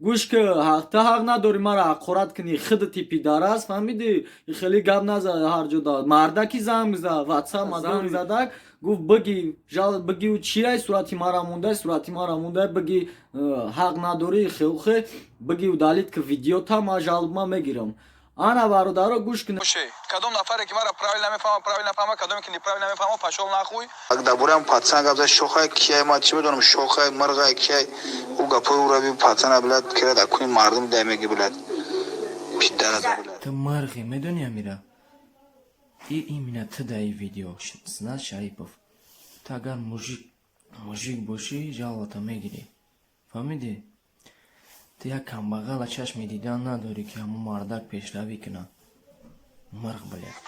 Гӯш ки, ту ҳақ надорӣ мара ҳақорат кунӣ, худати пидарас, фаҳмидӣ? Хеле гап наза ҳар ҷо да. Мардаки занг зад, ватсап ма занг задак, гуфт биги, жал биги, чирай сурати мара мондай, сурати мара мондай, биги ҳақ надорӣ, хелхе, биги удалить ки видеота, ма жалоба мегирам. Ана бародаро, гӯш кунед. Кадом нафаре ки мара правильно мефаҳма, правильно нафаҳма, кадоме ки неправильно мефаҳма, пошёл нахуй. Дар бораи пацан гап зад, шохай кияй, ма чӣ медонам, шохай мырғай кияй, ӯ гапҳои ӯро би пацана, блядь, кира дар куни мардум дай меги, блядь, пидара, блядь. Ту мырғӣ, медонӣ амира? И именно ту дар ин видео, Снат Шарипов, ту агар мужик бошӣ, жалоба мегирӣ, фаҳмидӣ? Ту як камбағала чашми дидан надорӣ, ки ҳамон мардак пешравӣ кунад. Мырғ, блядь.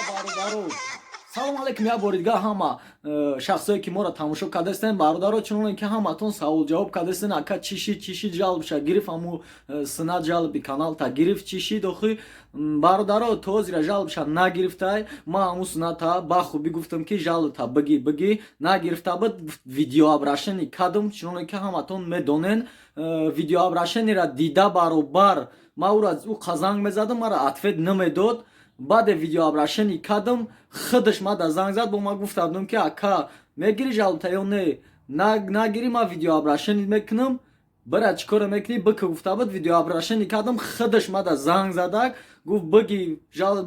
Бародаро, салом алейкум, як бори дигар ҳама шахсое ки моро тамошо кардастен. Бародаро, чуноне ки ҳаматон савол ҷавоб кардастен, ака, чӣ шид, чӣ шид, жалоба гирифт, ҳаму Синат жалоба каналта гирифт, чӣ шид охи? Бародаро, то ҳозира жалоба нагирифтай. Ма ҳаму Сината ба хубӣ гуфтам, ки жалоба биги, биги, нагирифта буд. Видеообращение кардам, чуноне ки ҳаматон медонен. Видеообращение ра дида баробар ма ӯра ӯ қазанг мезадам, мара ответ намедод. Баъде видеообращение кардам, худаш мада занг зад, бо ма гуфта будам, ки ака, мегирӣ жалоба ё не? Нагирӣ, ма видеообращение мекунам, бира, чӣ коре мекунӣ, бика, гуфта буд. Видеообращение кардам, худаш мада занг задак, гуфт биги,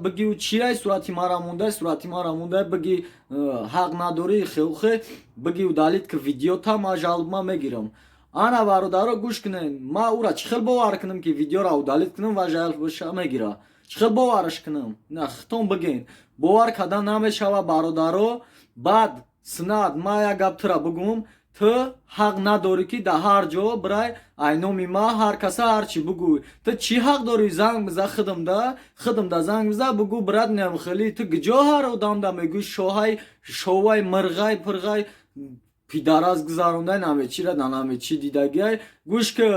биги, чирай сурати мара мондай, сурати мара мондай, биги ҳақ надорӣ, хелхе, биги удалить ки видеота, ма жалоба мегирам. Ана бародаро, гӯш кунед, ма ӯра чӣ хел бовар кунам, ки видеоро удалить кунам ва жалоба мегира? Чӣ хел бовараш кунам? На, хитон бигин, бовар кардан намешава, бародаро. Баъд, Синат, ма як гап тура бигӯм: ту ҳақ надорӣ, ки дар ҳар ҷо бирай, айноми ма ҳар каса ҳар чӣ бигӯй. Ту чӣ ҳақ дорӣ? Занг биза худамда, худамда занг биза, бигӯ, брат, хеле ту гиҷо ҳар одамда мегӯй шоҳай, шовай, мирғай, пирғай, пидарас гузарондай, намечира да намечи дидагиай. Гӯш ки,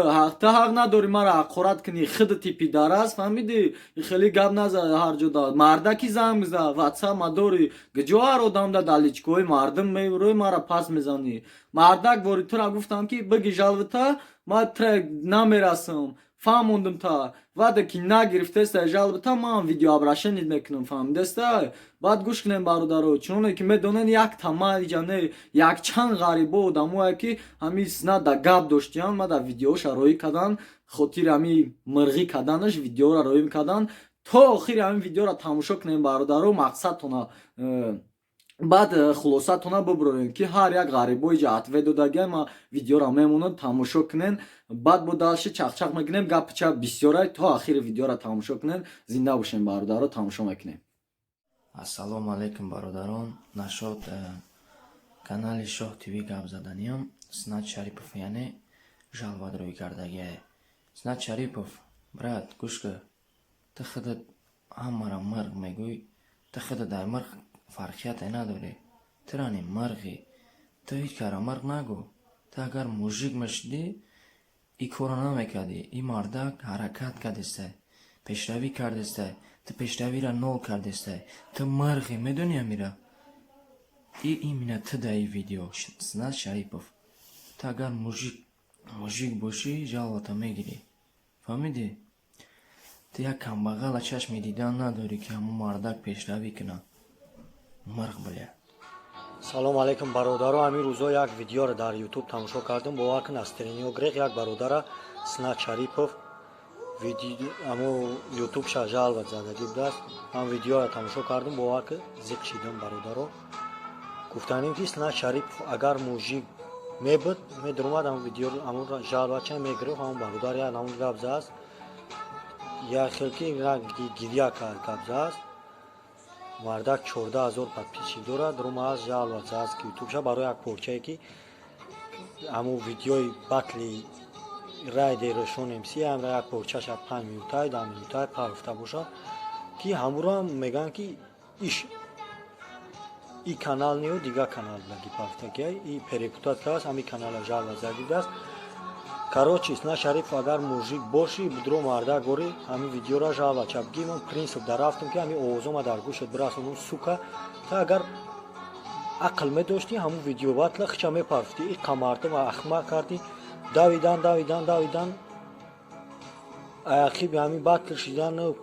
ту ҳақ надорӣ мара ҳақорат кунӣ, худати пидарас, фаҳмидӣ? Хеле гап наза ҳар ҷо да. Мардаки занг биза, ватсап ма дорӣ, гиҷо ҳар одамда дар личка ҳои мардум мерӯи, мара пас мезанӣ? Мардак вори тура гуфтам, ки биги жалоба та, ма тра намерасам, фаҳмондум та. Ваъде ки нагирифтеста жалоба та, ман видеообращение мекунам, фаҳмидеста? Баъд гӯш кунем, бародаро, чуноне ки медонен, як тама иҷа не, якчанд ғарибо одамое ки ҳами Снат да гап доштиян, ма дар видеоша роӣ кардан, хотири ҳами мирғӣ карданаш видеоро роӣ мекардан. То охири ҳамин видеоро тамошо кунем, бародаро, мақсадтона баъд хулосатона бубурем, ки ҳар як ғарибо иҷа ответ додагиа. Ма видеоро мемонам, тамошо кунен, баъд бо дальше чақчақ мекунем. Гапча бисёрай, то охири видеоро тамошо кунен. Зинда бошем, бародаро, тамошо мекунем. Ассалому алайкум, бародарон. Нашод канали Шоҳ ТВ гап заданиям. Снат Шарипов, яъне жалоба рӯй кардагиае. Снат Шарипов, брат, гӯш кӣ, ту худат ҳамаро мырғ мегӯй, ту худат дар мырғ фарқияте надорӣ, ту рани мырғӣ, ту ҳеҷ кара мырғ нагӯ. Ту агар мужик мешудӣ, ин корро намекардӣ. Ин мардак ҳаракат кардестай, пешравӣ кардестай, ту пешравиро нол кардестай. Ту мырғӣ, медонӣ амира? И именно ту дар ин видео, Снат Шарипов, ту агар мужик бошӣ, жалоба мегирӣ, фаҳмидӣ? Ту як камбағала чашми дидан надорӣ, ки ҳамон мардак пешравӣ кунад. Мырғ, бля. Салом алейкум, бародаро. Ҳамин рӯзо як видеоро дар Ютуб тамошо кардам, бовар кун, аз тренио грех як бародара Снат Шарипов амо Ютубша жалоба задагӣ будааст. Ман видеоро тамошо кардам, бовар ки, зиқ шидам, бародаро. Гуфтанем, ки Снат Шарипов агар мужик мебуд, медурумад, ам видео, амон жалоба ча мегирифт. Ҳамон бародар як ҳамон гап зааст, як хел ки гиря кард, гап зааст. Мардак 14 000 подписчик дорад, румааст, жалоба зааст, ки Ютубша барои як порчае, ки ҳамун видеои батли райдерошон МС ҳамра як порчаша 5 минутай, 10 минутай парфта бошад, ки ҳамуро мегӯянд, ки иш и канал нею, дигар канал лаги парфтагиай и перепутать кардааст, ҳамин канала жалоба задидааст. Короче, Снат Шарипов, агар мужик бошӣ, будро мардак бори, ҳамин видеора жалоба ча бигӣ. Ман принцип дарафтам, ки ҳамин овозома дар гӯшат бирасонам, сука. Та агар ақл медоштӣ, ҳамун видео батла хича мепарфтӣ. Иқа мардума ахмақ кардӣ. Давидан, давидан, давидан, ақиби ҳамин батл шидан,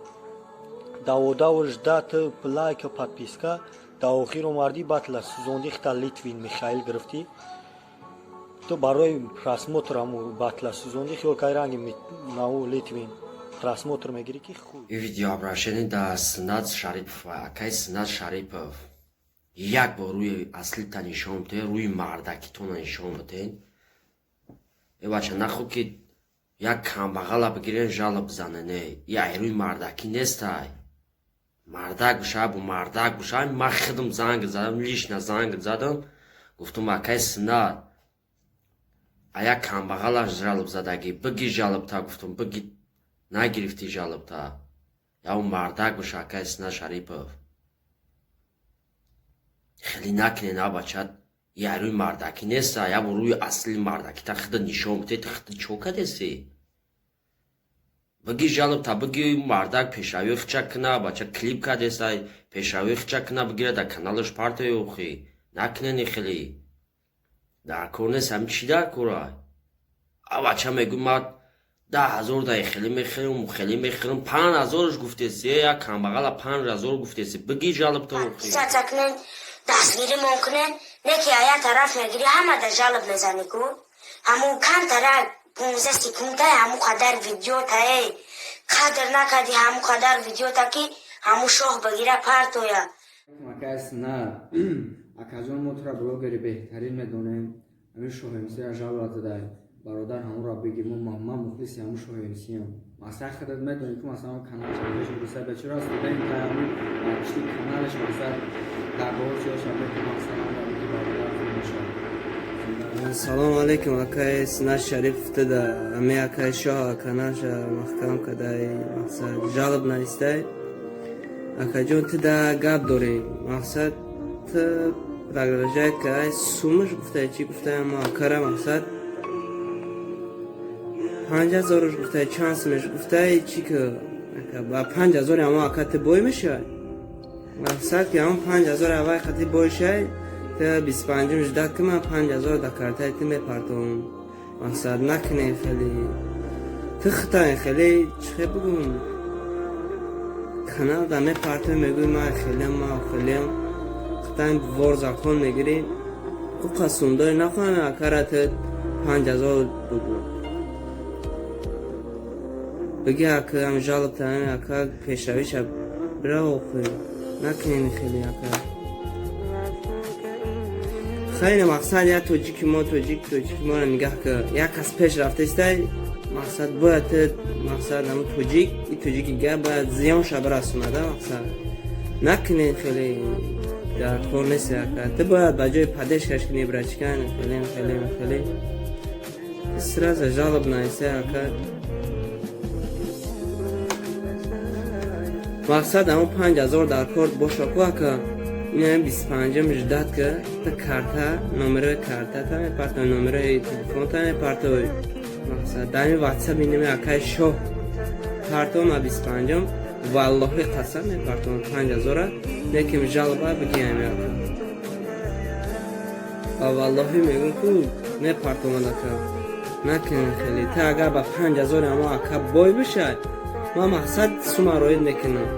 даводаву ждать лайка, подписка. Дар охир омардӣ, батла сӯзондӣ, хита Литвин Михаил гирифтӣ. Ту барои просмотр ҳаму батла сӯзондӣ. Хиёл кай ранги наву Литвин просмотр мегирӣ, ки хуй. И видеообращение да Синат Шарипов. Акай Синат Шарипов, як бор рӯи аслита нишон бите, рӯи мардакитона нишон битен. Э, бача, нахо ки як камбағала бигирен, жалоб бизанене. И ай рӯи мардакӣ нестай. Мардак боша, бу мардак боша. Ман худам занг задам, лично занг задам, гуфтум: «Акай Синат, а як камбағалаш жалоб задагӣ, биги жалобта». Гуфтум: «Биги». Нагирифтӣ жалобта. Яв мардак боша, акай Синат Шарипов, хеле накунен, а бача. Я рӯи мардакӣ неста. Я бо рӯи асли мардакита худа нишон бите. Ту худа чо кадеси? Биги жалобта, биги. Мардак пешравӣ хича куна, бача. Клип кадесай, пешравӣ хича куна, бигира, дар каналаш партои. Охи, накунени хеле, дар кор нест. Ҳами чӣ дар кора, а бача? Мегӯй: «Ма 10 000 дай хеле мехӯрам, хеле мехӯрам». 5000-ш гуфтеси, як камбағала 5000 гуфтеси. Биги жалобта, охи. Кунен, дастгиримон кунен. Не ки ая тараф мегирӣ, ҳама да жалоб мезанӣ ку. Ҳамун камтара 15 секунда, ҳамун қадар видеотае қадр накардӣ, ҳамун қадар видеота, ки ҳамун шоҳ бигира партоя. Акай Синат, акаҷон, мо тура блогери беҳтарин медонем. Ҳамин Шоҳмсия жалоба задай, бародар, ҳамонро биги. Мо, ман мухлиси ҳамун Шоҳмсиям. Масалан, худат медонӣ, ки масалан каналаш буриса, бечора студента, ҳамун пишти каналаш, масалан, дар баҳор чиёша мекун, масалан, биги, бародар, хуб мешавад. Салому алейкум, акай Синат Шарипов. Туда ами акай Шоҳ каналша маҳкам кадай, мақсад, жалоб навистай. Акаҷон, туда гап дорем. Мақсад, ту прогружай кай сумаш гуфтай, чӣ гуфтай, ама акара, мақсад, 5000-ш гуфтай, чанд сумаш гуфтай, чӣ ки ба 5000 ама ака ту бой мешавай. Мақсад, ки ҳамон 5000 аввай қати бой шай, ту 25-ум ждать ки ман 5000 дар картаи ту мепартовам. Мақсад, накунӣ хеле, ту хитай хеле, чӣ бугум, канал да мепартои, мегӯи: «Ман хелеам, ман хелеам». Хитай вор закон мегирӣ, хуқа сумдори нахоҳам. Акара ту 5000 бугӯ, биги, ака, ам жалоб таами, ака, пешравиша бира. Охӯ, накунем хеле, ака. Хеле, мақсад, як тоҷики мо, тоҷики моро нигаҳ ка, як кас пеш рафтаистай, мақсад, бояд ту, мақсад, ҳамн тоҷик, и тоҷики га бояд зиёнша бирасонада. Мақсад, накунем хеле, дар кор нест, ака. Ту бояд ба ҷои поддержкаш кунӣ, брачкан. Хеле, хеле, хеле сразу жалоб нависай, ака. Мақсад, ҳамн 5000 дар кор боша ку, ака. Инам 25-ум ждать ка, та карта, номерои картата мепартой, номерои телефонта мепартой. Мақсад, дар ин ватсап инами акаи Шоҳ партом, а 25-ум валлоҳи қасам мепартом 5000-а. Лекин жалоба бигиям, ака. Ва валлоҳи мегӯм, ку мепартомад, ака. Накун хеле. Та агар ба 5000 амо ака бой бишай, ман, мақсад, сума роид мекунам.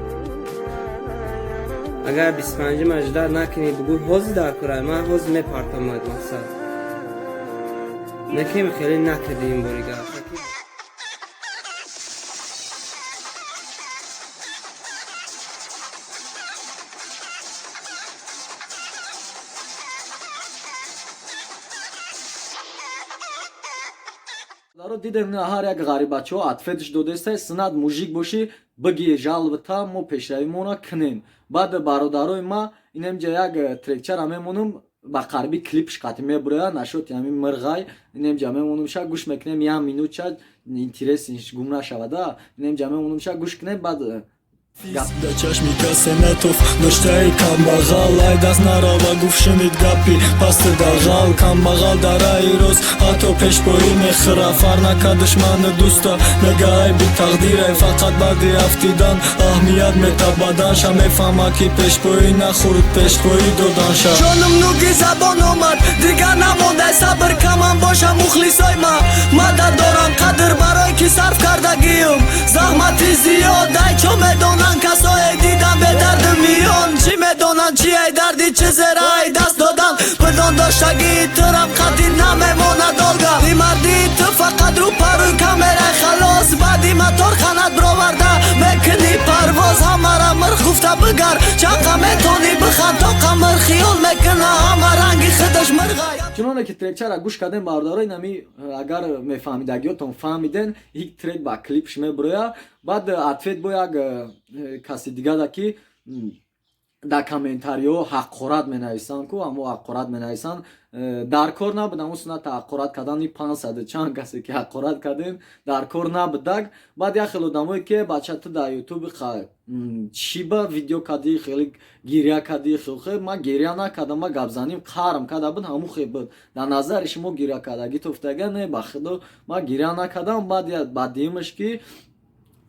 Агар 25-ум ждать накунӣ, бугӯй ҳозир дар кора, ман ҳозир мепартомад. Мақсад, лекин хеле накардӣ ин бори гап. Даро дидем, ҳар як ғарибачаҳо ответш додестай: «Синат, мужик бошӣ, биги жалобата, мо пешравимона кунем». Баъд, бародарои ма, инамҷа як трекчара мемонам, ба қарби клипш қати мебуроя нашоти ҳамин мирғай. Инамҷа мемонам, ша гӯш мекунем, як минутча, интерес гум нашавада. Инамҷа мемонам, ша гӯш кунем, баъд. Да чашми касе натоф доштаи камбағал, ай даст нарава, гуфт, шунид гапи пасту дағал. Камбағал дар раи рост ҳатто пешпоӣ мехӯра, фарқ нака душману дӯста, мега айби тақдирай. Фақат баъди афтидан аҳамият мета баданша, мефаҳма, ки пешпоӣ нахӯрд, пешпоӣ доданша. Ҷонум нуги забон омад, дигар намондай сабр, камам боша, мухлисои ма мадад дорам қадр, барои ки сарф кардагиюм заҳмати зиёд. Ай чо медонанд касое дидам бедарду миён, чӣ медонанд, чи ай дарди, чӣ зера ай даст додан. Пирдон доштагии турам қатъи намемонад долго, мардии ту фақат рӯ парӯи камерай, халос. Баъди мотор қанат бироварда мекунӣ парвоз, ҳамара мирх гуфта бигар, чанқа метонӣ бихан, то қамир хиёл мекуна ҳама ранги худаш мирғай. Чуноне ки трекчара гӯш кардем, бародаро, инами агар мефаҳмидагиётон фаҳмиден, ик трек ба клипш мебуроя. Баъд ответ бо як каси дигада, ки дар комментариҳо ҳаққорат менависанд ку, амо ҳаққорат менависанд, дар кор набуд ҳамун сунната ҳаққорат кардани 500 чанд касе ки ҳаққорат кардем, дар кор набудак. Баъд як хел одамое ки бача, ту дар ютуби чӣ ба видео кардӣ, хеле гиря кардӣ? Хе, ман гиря накардам, ман гапзаним қарм карда буд, ҳамун хе буд дар назари шумо гиря кардагӣ тофтага. Не, ба худо, ман гиря накардам. Баъд баъд дуюмаш, ки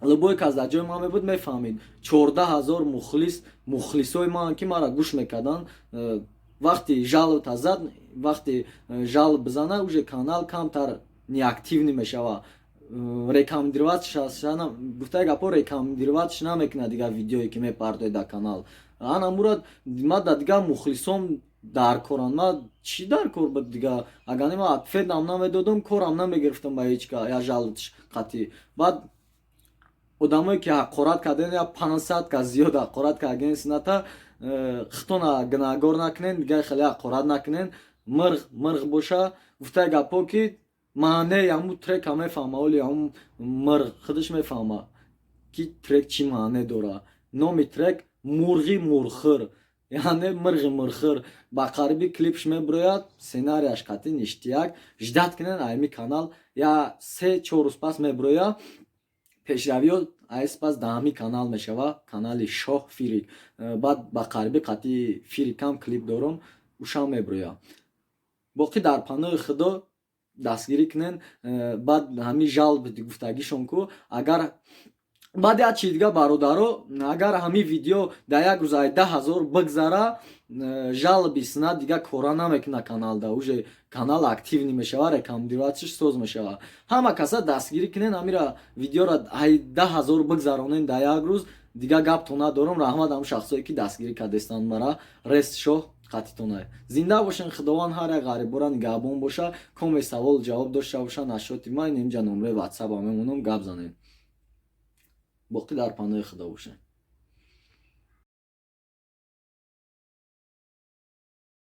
любой кас дар ҷои ман мебуд, мефаҳмид, 14 000 мухлис, мухлисои ман, ки маро гӯш мекарданд, вақти жалоба зад, вақти жалоба бизана, уже канал камтар неактивный мешава, рекомендировать гуфтаи гапҳо, рекомендировать намекунад дигар видеое ки мепартоед дар канал. Ана мурад ма да дигар мухлисон дар коранд, ма чӣ дар кор буд дигар? Агар не, ма ответам намедодам, корам намегирифтам ба ҳеҷ ка я жалобаш қатъӣ. Баъд одамое ки ҳаққорат карден, я 500 кас зиёд ҳаққорат карген сината, хитона гунаҳгор накунен, дигар хеле ҳаққорат накунен. Мирғ мирғ боша, гуфтаи гапҳо, ки маънеи ҳамун трека мефаҳма, оли ҳамун мирғ худаш мефаҳма, ки трек чӣ маъне дора. Номи трек «Мурғи мурхӯр», яъне мирғи мурхӯр. Ба қариби клипш мебирояд, сценарияш қатъи ништяк. Ждать кунен, айми канал я 3-4 рӯз пас мебирояд. Пешравиё айс пас даҳами канал мешава, канали Шоҳ Фирик. Баъд ба қариби қатъи Фирикам клип дорум, ушам мебирояд. Боқӣ дар паноҳи Худо, дастгирӣ кунен. Баъд ҳамин жалоба гуфтагишон ку, агар баъд як чизи дига, бародаро, агар ҳамин видео дар як рӯз ай 10 000 бигзара, жалоби снат дига кора намекуна каналда, уже канал активный мешава, рекомендоватьш соз мешава. Ҳама каса дастгирӣ кунен, ҳамира видеора ай 10 000 бигзаронен дар як рӯз. Дига гаптон надорам. Раҳмат ҳам шахсое ки дастгирӣ кардестанд мара. Рест шоҳ қатитона, зинда бошен. Худованд ҳар як ғарибора нигаҳбон боша. Коме савол ҷавоб дошта боша, нашоти ман инҷа номраи ватсапа мемонам, гап занем. Боқӣ дар паноҳи Худо бошед.